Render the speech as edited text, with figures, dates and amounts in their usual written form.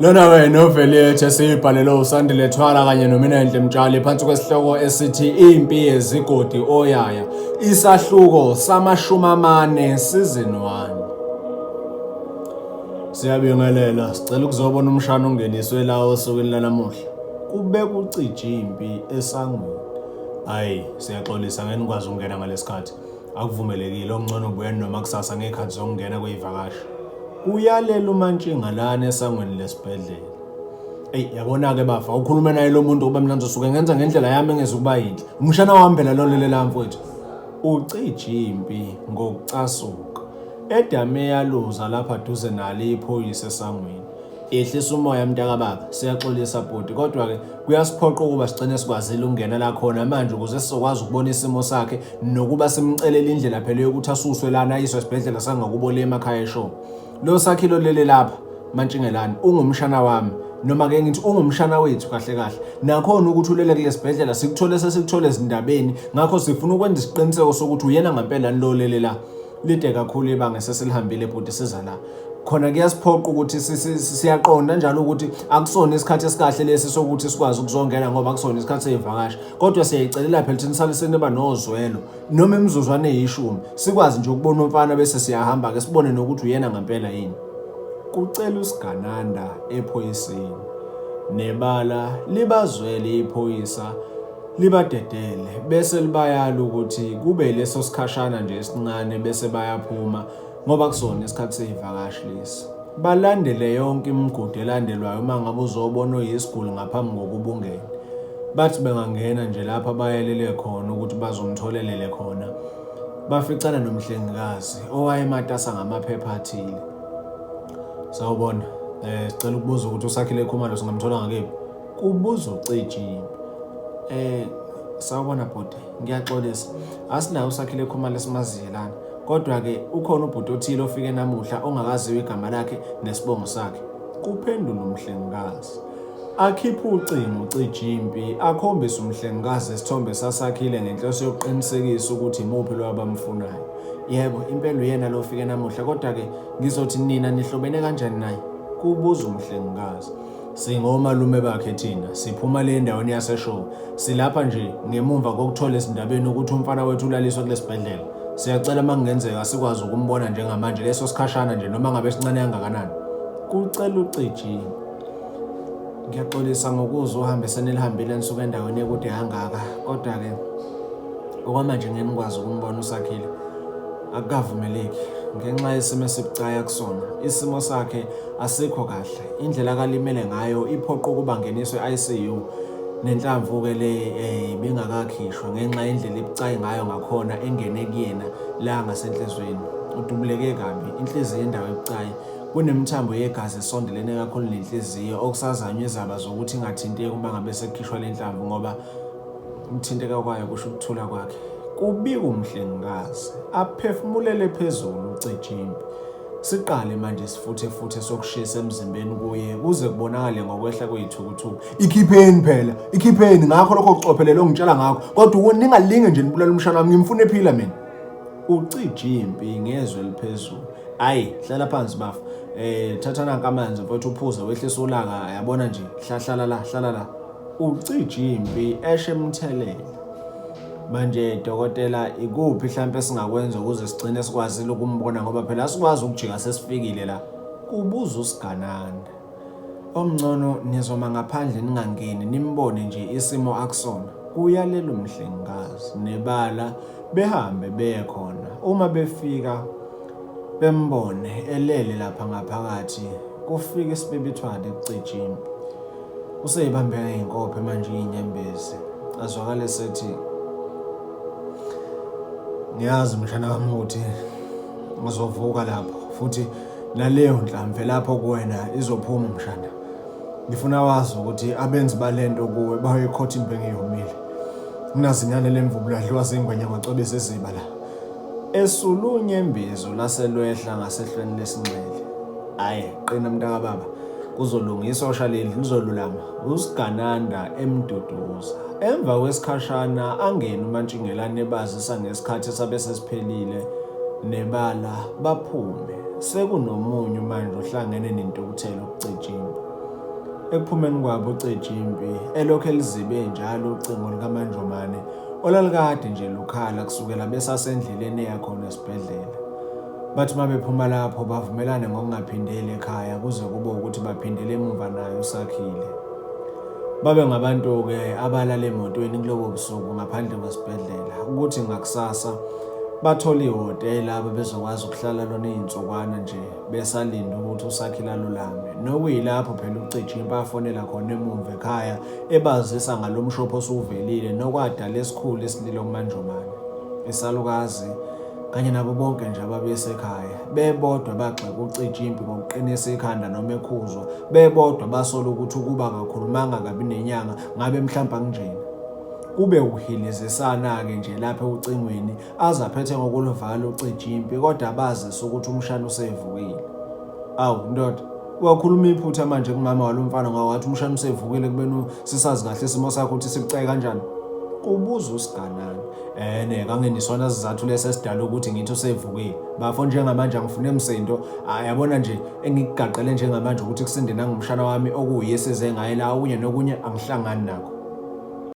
Lona-ke inoveli yethu esiyibhalelwe uSandile Thwala kanye noMinenhle Mtshali phansi kwesihloko esithi Impi Yezigodi Oyaya, isahluko samashumi amane season 1. Siyabingelela, sicela ukuzobona umshana ongeniswe la osukwini lanamuhla. Kube kucija impi esangweni. Hayi, siyaxolisa ngeke nikwazi ukungena ngalesikhathi. Akuvumelekile, okungcono buyani noma kusasa ngey'khathi zokungena kwey'vakashi. Kuyalela uMantshingalane esangweni lesibhedlela. Eyi yabona-ke bafa, ukhulume naye lo muntu ngoba mina ngizosuke ngenza ngendlela yami engezukuba yinhle. Umshana wami phela lo lele la mfowethu. Ucija impi ngokucasuka. Edame yaluza lapha duze nalo iphoyisa esangweni. Yehlisa umoya mntakababa, siyaxolisa bhuti, kodwa-ke kuyasiphoqa ukuba sigcine sikwazile ukungena la khona manje ukuze sizokwazi ukubona isimo sakhe nokuba simcelele indlela phela yokuthi asuswe lana ayiswe esibhedlela sangakubo le emakhaya eshow. Lo Sakhile olele lapha Mantshingelane ungumshana wami noma ke ngithi ungumshana wethu kahle kahle. Nakhona ukuthi ulele kulesibhedlela sikuthole sesikuthole ezindabeni, ngakho sifuna ukwenza isiqiniseko sokuthi uyena ngempela lo olele la. Lide kakhulu ibanga esesilihambile bhuti siza la. Khona kuyasiphoqa ukuthi siyaqonda njalo ukuthi akusona isikhathi esikahle lesi sokuthi sikwazi ukuzongena ngoba akusona isikhathi seyivakashi, kodwa siyayicelela phela ukuthi nisale seniba nozwelo noma imizuzwana eyishumi sikwazi nje ukubona umfana bese siyahamba-ke sibone nokuthi uyena ngempela yini. Kucela uSigananda ephoyiseni. Nebala libazwele iphoyisa libadedele bese libayala ukuthi kube leso sikhashana nje esincane bese bayaphuma ngoba kusona isikhathi seyivakashi lesi. Balandele yonke imigudu elandelwayo uma ngabe uzobona oyisiguli ngaphambi kokuba ungene. Bathi bengangena nje lapha bayelele khona ukuthi bazomtholelele khona, baficana nomhlengikazi owayematasa ngamaphepha athile. Sawubona, sicela ukubuza ukuthi uSakhile Khumalo singamthola ngakephi? Kubuza uCiji. Sawubona bhuti, ngiyaxolisa. Asinaye uSakhile Khumalo esimaziyo lana. Kodwa-ke ukhona ubhuti othile ofike namuhla ongakaziwa igama lakhe nesibongo sakhe. Kuphendula umhlengikazi. Akhiphe ucingo uCijimpi akhombise umhlengikazi isithombe saSakhile ngenhloso yokuqinisekisa ukuthi imuphi lo abamfunayo. Yebo, impela uyena lo ofike namuhla, kodwa-ke ngizothi nina nihlobene kanjani naye? Kubuza umhlengikazi. Singomalume bakhe thina, siphuma le endaweni yaseShowe. Silapha nje ngemumva kokuthola ezindabeni ukuthi umfana wethu ulaliswe kulesibhedlela. Siyacela uma kungenzeka sikwazi ukumbona njengamanje leso sikhashana nje noma ngabe sincane kangakanani. Kucela uCiji. Ngiyaxolisa ngokuzwa uhambe senilihambile nisuka endaweni ekude kangaka, kodwa-ke okwamanje ngeke nikwazi ukumbona uSakhile. Akukavumeleki ngenxa yesimo esibucayi akusona. Isimo sakhe asikho kahle. Indlela akalimele ngayo iphoqa ukuba angeniswe e-ICU. Nenhlamvu-ke le ibingakakhishwa ngenxa yendlela ebucayi ngayo ngakhona engene kuyena la ngasenhliziyweni. Udubuleke kabi, inhliziyo indawo ebucayi. Kunemithambo yegazi esondelene kakhulu nenhliziyo okusazanywa izaba zokuthi ingathinteki uma ngabe sekukhishwa le nhlamvu ngoba ukuthinteka kwayo kusho ukuthula kwakhe. Kubika umhlengikazi, aphefumulele phezulu uCijimpi. Siqale manje isifuthe futhe sokushisa emzimbeni kuye kuze kubonakale ngokwehla kweyithukuthuku. Ikhipheni phela, ikhipheni ngakho lokho kucophelela ongitshela ngakho. Kodwa ningalinge nje nibulale umshana wami, ngimfuna ephila mina. Ucija impi ngezwi eliphezulu. Ayi, hlala phansi bafo. Thatha nanka amanzi mfowethu uphuze wehlise ulaka, yabona nje, hlala la, hlala la. Ucija impi eshe emthelela. Manje dokotela ikuphi hlampe esingakwenza ukuze sigcine sikwazile ukumbona ngoba phela asikwazi ukujika sesifikile la? Kubuza uSigananda. Okungcono nizoma ngaphandle ningangeni nimbone nje isimo akusona, kuyalela umhlengikazi. Nebala behambe beye khona. Uma befika bembone elele lapha ngaphakathi kufika isibibithwane kucija impi. Useyibambe ngezinkophe manje izinyembezi. Azwakale sethi ngiyazi mshana wami ukuthi ngizovuka lapho futhi naleyo nhlamvu lapho kuwena izophuma mshana. Ngifuna wazi ukuthi abenzi balento kuwe bayoyikhotha imbenge yomile. Kunazinyane lemvubu ladliwa zingwenya kwacwebisa iziba la. Esula unyembezo laselwehla ngasehlweni lesinxele. Hhayi, qina mntakababa. Kuzolunga isosha leli lizolulama. USigananda emduduza. Emva kwesikhashana angene uMantshingelane ebazisa ngesikhathi esabe sesiphelile nebala baphume. Sekunomunyu manje ohlangene nentukuthelo kuCijimpi. Ekuphumeni kwabo uCejimpi elokhu elizibe njalo ucingo lukaManjomane olalukade nje lukhala kusukela besasendleleni eya khona esibhedlela. Bathi uma bephuma lapho bavumelane ngokungaphindeli ekhaya kuze kube ukuthi baphindele emumva naye uSakhile. Babe ngabantu-ke abalala emotweni kulobo busuku ngaphandle kwesibhedlela ukuthi ngakusasa bathole ihhotela ababezokwazi ukuhlala lona iy'nsukwana nje besalinde ukuthi uSakhile alulame. Nokuyilapho phela uCijimpi afonela khona emumva ekhaya ebazisa ngalo mshophi osuvelile nokwadala esikhulu isililo kuManjomane. Isalukazi kanye nabo bonke nje ababesekhaya bebodwa bagxeka uCijimpi ngokuqinisa ikhanda noma ekhuzwa bebodwa basola ukuthi ukuba akakhulumanga kabi nenyanga ngabe mhlawumbe akunjena. Kube ukuhilizisana-ke nje lapha ocingweni aze aphethe ngokuluvala uCijimpi kodwa bazise ukuthi umshana usevukile. Awu ndoda, wakhuluma iphutha manje kumama walo mfana ngoba wathi umshana usevukile kubeni sisazi kahle isimo sakho ukuthi sibucayi kanjani. Kubuza uSiganana. Ene kangenisona sizathu lesi esidala ukuthi ngithi usevukile. Bafo njengamanje angifune msindo, yabona nje engikugaqele njengamanje ukuthi kusinde nangumshana wami okuyiye size ngaye la okunye nokunye angihlangani nakho.